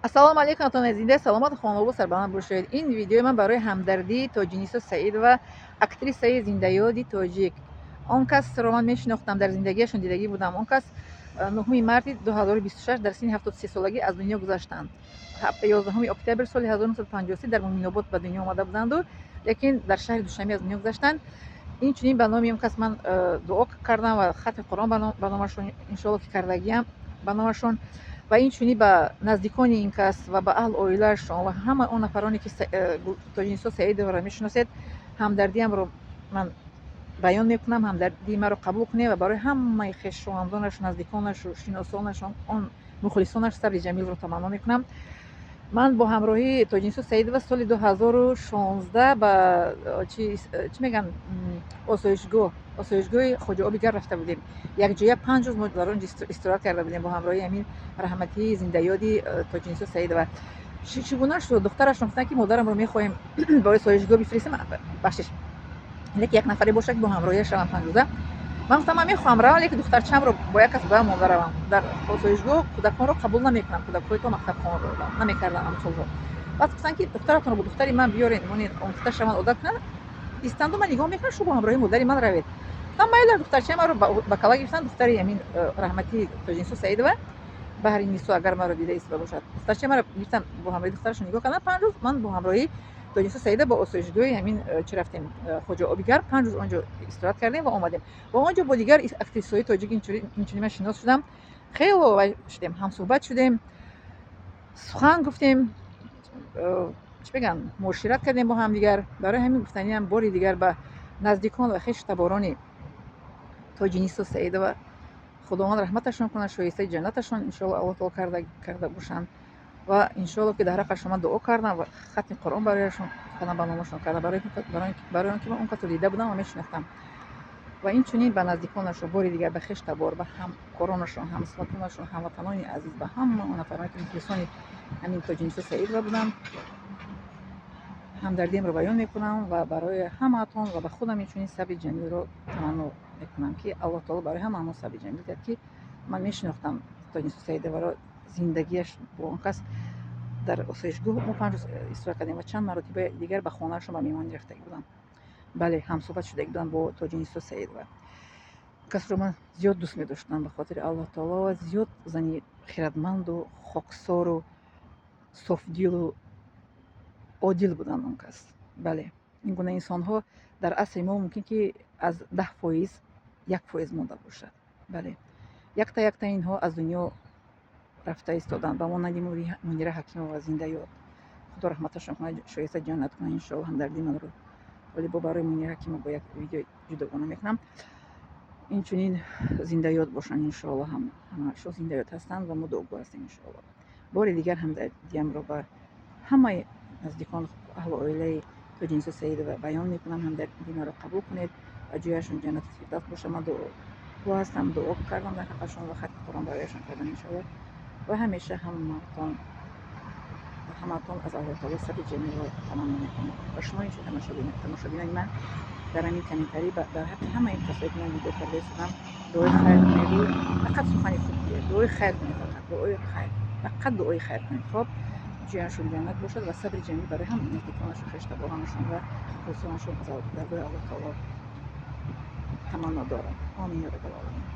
Ассалому алайкум, тон зинда, саломат, хонобод, сарбаланд бошед. Ин видеои ман барои ҳамдардии Тоҷинисо Саидова, актрисаи зиндаёди тоҷик. Он касро ман мешинохтам, дар зиндагиашон дидагӣ будам. Он кас 9 марти 2026 дар синни 73 солагӣ аз дунё гузаштанд. 11 октябр соли 1953 дар Муминобод ба дунё омада буданду, лекин дар шаҳри Душанбе аз дунё гузаштанд. Инчунин ба номи он кас ман дуо кардам ва хатми Қуръон ба номашон, иншоалло, ки кардагиам ба номашон ва инчунин ба наздикони ин кас ва ба аҳлу оилаашон ва ҳама он нафароне, ки Тоҷинисо Саидоваро мешиносед, ҳамдардиамро ман баён мекунам. Ҳамдардии маро қабул кунед ва барои ҳамаи хешовандонаш, наздиконашу шиносонашон, он мухлисонаш сабри ҷамилро таманно мекунам. Ман бо ҳамроҳии Тоҷинисо Саидова соли 2016 ба чӣ мегӯянд, осоишгоҳи Хоҷаоби Гарм рафта будем. Якҷоя 5 рӯз мо дар он ҷо истироҳат карда будем бо ҳамроҳии ҳамин раҳматии зиндаёди Тоҷинисо Саидова. Чӣ гуна шуд? Духтарашон гуфтанд, ки модарамро мехоҳем ба осоишгоҳ бифиристем, бахшиш, лекин як нафаре бошад, ки бо ҳамроҳияш равам 5 рӯза. Ман гуфтам, ман мехоҳам равам, лекин духтарчамро бо як кас бояд монда равам. Дар осоишгоҳ кӯдаконро қабул намекунам, кӯдакҳои то мактабхон намекардам ҳамон солҳо. Баъд гуфтанд, ки духтаратонро бо духтари ман биёред, монед, омӯхта шаванд, одат кунанд, истанду ман нигоҳ мекунам, шумо бо ҳамроҳии модари ман равед. Гуфтам, майла. Духтарчаи маро ба кала гирифтанд, духтари ҳамин раҳматии Тоҷинисо Саидова, Баҳри Нисо, агар маро дида истода бошад. Духтарчаи маро гирифтан, бо ҳамроҳии духтарашон нигоҳ карданд 5 рӯз. Ман бо ҳамроҳии Тоҷинисо Саида ба осоишгоҳи ҳамин чӣ рафтем, Хоҷаоби Гарм, 5 рӯз он ҷо истироҳат кардем ва омадем. Ва он ҷо бо дигар актрисаҳои тоҷик инчунин ман шинос шудам. Хело вай шудем, ҳамсӯҳбат шудем, сухан гуфтем, чӣ мегӯянд, муошират кардем бо ҳамдигар. Барои ҳамин гуфтаниам, бори дигар ба наздикон ва хешу таборони Тоҷинисо Саидова Худованд раҳматашон кунад, шоистаи ҷаннаташон, иншоалло, Аллоҳ таоло карда бошанд ва иншоалло, ки дар ҳаққашон ман дуо кардам ва хатми Қуръон барояшон кардам, ба номашон кардам, барои он ки ман он касро дида будам ва мешинохтам. Ва инчунин ба наздиконашон, бори дигар ба хештабор, ба ҳамкоронашон, ҳамсоатонашон, ҳамватанони азиз, ба ҳама он нафароне, ки мухлисони ҳамин Тоҷинисо Саидова буданд, ҳамдардиамро баён мекунам ва барои ҳамаатон ва ба худам инчунин сабри ҷамилро таманно мекунам, ки Аллоҳ таоло барои ҳамаамон сабри ҷамил диҳад, ки ман мешинохтам Тоҷинисо Саидоваро, зиндагиаш бо он кас дар осоишгоҳ мо 5 рӯз истироҳат кардем ва чанд маротиба дигар ба хонаашон ба меҳмонӣ рафтагӣ будам. Бале, ҳамсӯҳбат шудагӣ будам бо Тоҷинисо Саидова. Касро ман зиёд дӯст медоштам ба хотири Аллоҳ таоло. Зиёд зани хиратманду хоксору софдилу одил буданд он кас. Бале, ин гуна инсонҳо дар асри мо мумкин ки аз 10%, 1% монда бошад. Бале, якта якта инҳо аз дунё рафта истоданд, ба монанди Мунира Ҳакимова зиндаёд. Худо раҳматашон кунад, шоиста ҷаннат кунад, иншоалло. Ҳамдардии манро вале бо барои Мунира Ҳакимова бо як видео ҷудогона мекунам. Инчунин зиндаёд бошанд, иншоалло. Ҳамаашон зиндаёд ҳастанд ва мо дуогӯ ҳастем, иншоалло. Бори дигар ҳамдардиамро ба ҳамаи наздикон, аҳлу оилаи Тоҷинисо Саидова баён мекунам. Ҳамдардии маро қабул кунед ва ҷояшон ҷаннати фирдавс бошад. Ман дуогӯ ҳастам, дуо кардам дар ҳаққашон ва хатми Қуръон барояшон кардам, иншоалло. Ва ҳамеша ҳамаатон аз Аллоҳ таоло сабри ҷамилро таманно мекунам. Ва шумо инчунин, тамошобинони ман, дар ҳамин комментарӣ дар ҳаққи ҳамаи касое, ки ман видео карда истодам, дуои хайр кунеду фақат сухани хуб гӯед, дуои хайр кунед, фақат дуои хайр, фақат дуои хайр кунед. Хоб, ҷояшон ҷаннат бошад ва сабри ҷамил барои ҳама наздиконашон, хештаборонашон ва мухлисонашон аз даргоҳи Аллоҳ таоло таманно дорам. Омин ё раббал оламин.